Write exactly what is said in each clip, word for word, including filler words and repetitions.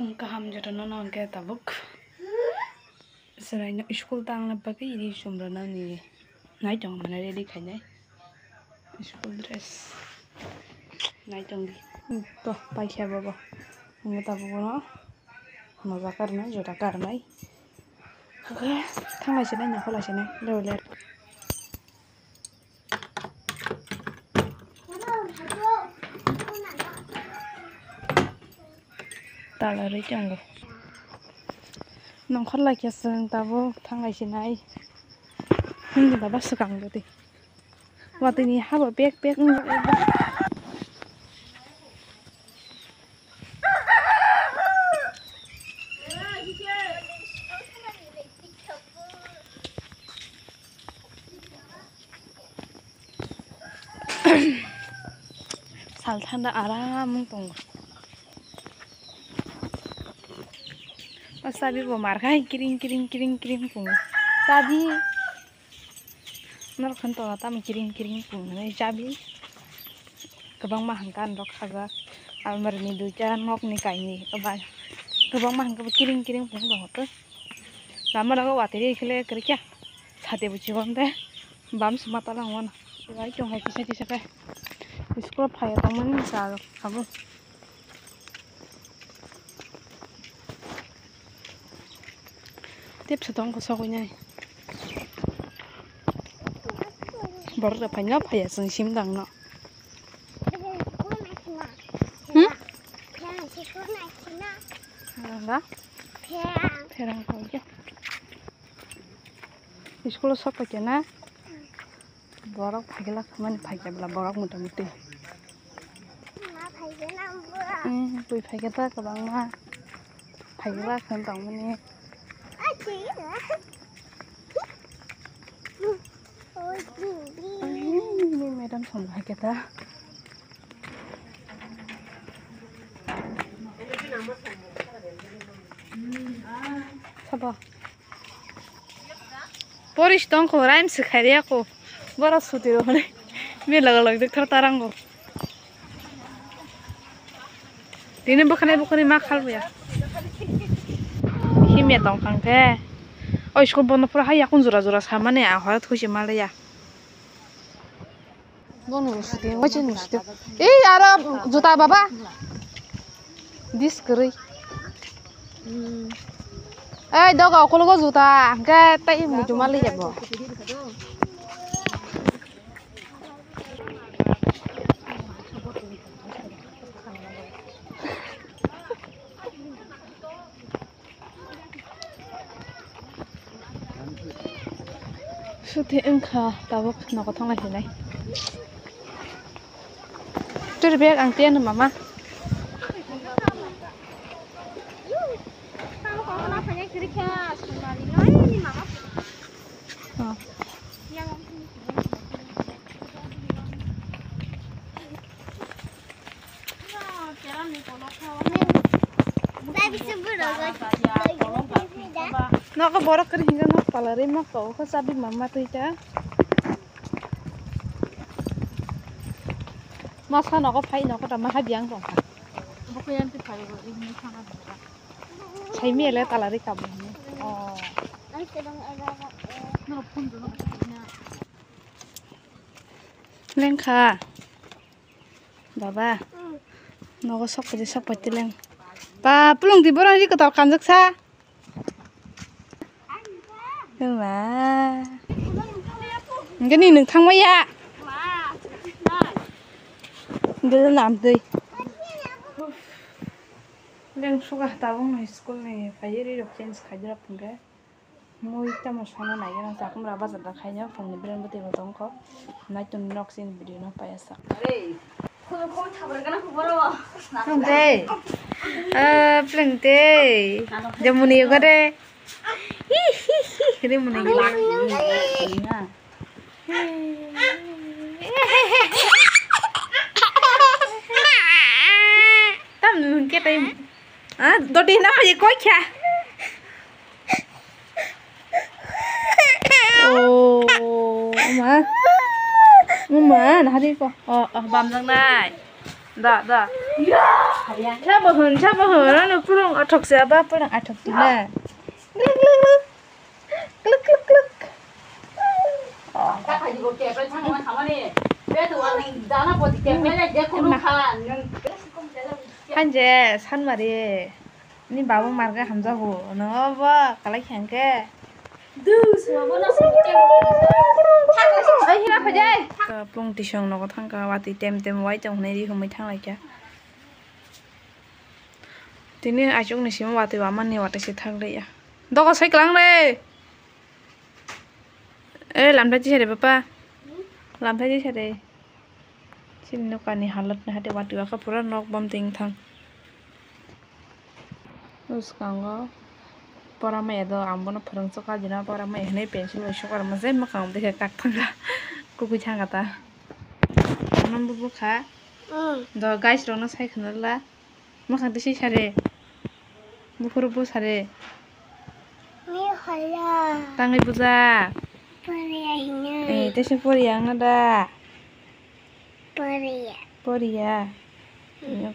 Kaham jotono no hwnkhe tabuk. Chwraino school tangna bagwi ri chumrano ni nai tongo mane ready khainai. School dress nai tongdi. To paikha bobo. Hwnwi tabuk bono moja karnai, jota karnai. Hwnkhe thanglai sinai, nokholai sinai, level level. Tala rwi tongo. Nongkhor lai khe chwng tabuk thanglai sinai. Hindi baba swkang dodi. Watwini habo pek pek wngjak ekdom. Sal thanda aram wng tongo. O chabi bo mar khai kiring kiring kiring kiring pungo. Chabi norok khan tola tamo kiring kiring pungnai chabi. Kwbangma hangka norok khajak almari ni duita nokni kainwi kwbangma hangka bo kiring kiring pung tongo. Lama rogo watwi ri khe le kwrwi kha. Sade bo chibon de bam suma tala wngmano. Bai tong hai kisa kisa khe. School phai tongmani cha rok sabo. Tep se tong ko sogwi nai. Borok rok phai no phai ya chwng sim dang no. Hmm? Ba? Pherang koi ya. School o sok paikha na? Borok phaikhe la khamani phaikhe bwla borok mota moti. Ma phaikhe na bo? Hmm, twi phaikhe ta kwbangma. Phaikhe la khan tongmani. Ai, twi na. Oi, twi, twi. Ai, ni madam song phaikhe ta. Sabo. Poris tongkho, rhymes khairiya kho. Bora suti rw hwnwi. Bini loge loge doktor tarango. Tini bwkhanai bwkhanai ma khalbuya. Himya tongthang khe. O school bono pura hai yakung jora jora samani ang horo thuise maliya. Bono nusuti, waise nusuti. Ei, aro juta baba. Dis kwrwi. Ei, doga ukologo juta, hwnkhe tei muchuma liyabo. Suti wngkha tabuk nogo thangna hinai. Twi bag ang tiyan mama. Oh. Nogo borok kwrwi hinjak nok pala rwi nok tongo kho chabi mama twi ta. Masa nogo phai nogo tama hai biyang tongkha. Saimi ele tala rwi kabo hinwi. Oh. Lengkha. Baba. Nogo sok paidi sok paidi leng. Pa pulung di borok ri kotor kanjak sa. Ema. Gini nung thangmaya. Gini nam dui. Leng suga tabung ni school ni paidi ri rok change khaidi rok pungke. Mui tamo sana nai gana chakhumra bazar da khaina phungni brand bwtwi bo tongkho. Naitung nok sini video no payasa. Pleng tei. Ah, pleng tei. Jamuni yoga de. Hi, hi, hi. Rimuni yoga. Tam nun ke tai. Ah, dodi na paye koi kya? Oh, ma. Ma, na hari ko. Oh, oh, bam jang nai. Da, da. Sabo hwn, sabo hwn, ano purung athok se, aba purung athok tu na. Gluk, gluk, gluk. Gluk, gluk, gluk. Hanje, sanmari. Ni babo marga hamjago. No, bo, kalai khangke. Pung tisong nogo thangka, watwi tem tem wai tong hwnwi ri humui thanglaikha. Tini achukni simi watwi wamani watwi se thanglaia. Dogo sai kwlang de. Eh, lamthai tisa de bapa. Lamthai tisa de. Chini nokani halot ni hati watwi wakha pura nok bom ting thang. Bwskango pora maya do ang bono phwrwng chukha jina pora maya hinwi pencil bai sukar mase mwkhang bwkha kak thangkha. Kubui thangkha ta. Ano bo bwkha. Do guys rokno sai khna la. Mwkhang twi sare. Buphuru bo sare. Mi hola. Tangwi buja. Poriya hino. Eh, tese poriya wngna da. Poriya. Poriya.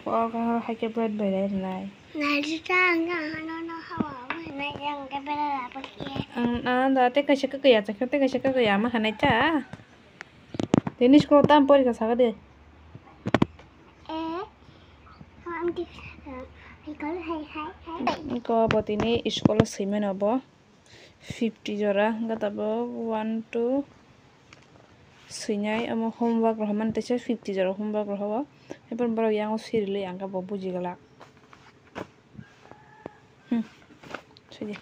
Ko or ka hai ke bread bai rai nai. Nai ta ang ka hano no hawa. Nai ang ka bela la poriya. Ang, ang da te kaisa ka kaya, te kaisa ka kaya ma hanai ta. Tini school tam pori ka saga de. Eh, ang di, hai, hai, hai, hai. Ko bo tini school o swimano bo fifty jora, hwnkhe tabuk one, two, swinai, omo homework rok hwnmani teisa fifty jora homework rok o, haikhe borok yang o siri le yang khe bo buji glak. Hmm. Sidi.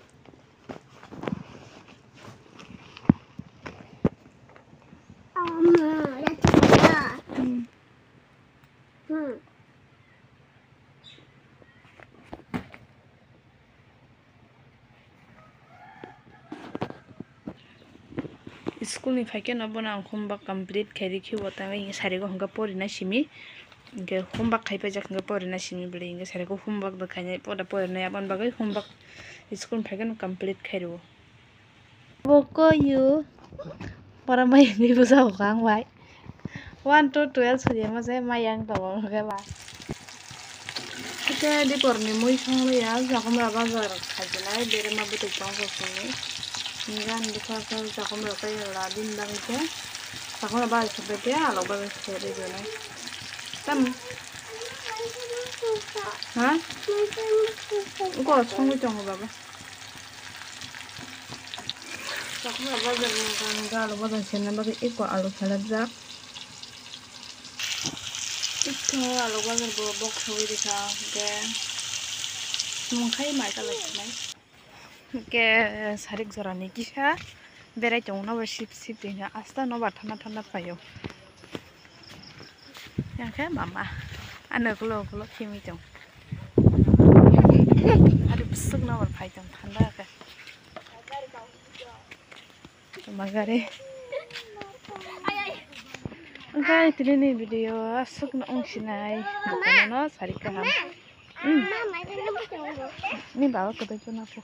Ama, ya, ya. Hmm. Hmm. School ni phaikhe no bono ang homework complete khairikhe bo tangwi sariko hwnkhe porina simi, hwnkhe homework khaipaijak hwnkhe porina simi bwlwi hwnkhe sariko homework bo khainai poda porinai aboni bagwi homework school ni phaikhe no complete khairwo. Bo koyu pora mai ni bwsa bo kang bai. One to twelve suri ma se mai yang tongo hwnkhe ba. Khe dipor ni mui song ya Jakhumra bazar khaijinai berema bwtwi tong khe sini. Ngan bwkha khe Jakhumra khe la din bagwi khe Jakhumra bazar khe bai khe alok bazar khe ri jonai. Tam. Ha? Go songwi tongo baba. Chakma bazar ni galo bazar sena bagwi eko alu phalajak. Eko alu bazar bo bok sawi rikha hwnkhe mungkhai mai kalai sinai. Hwnkhe sarik jora ni kisa berai tongo na bo sip sip ringha asta no ba thana thana phaio. Yang khe mama ano ulo ulo khimi tong. Ari bwswk no phai tong thanda khe. Magari. Wngkha tini ni video aswk no wng sinai. Jotono no sari kaham. Hmm. Ni baba kwtwi chuna pho.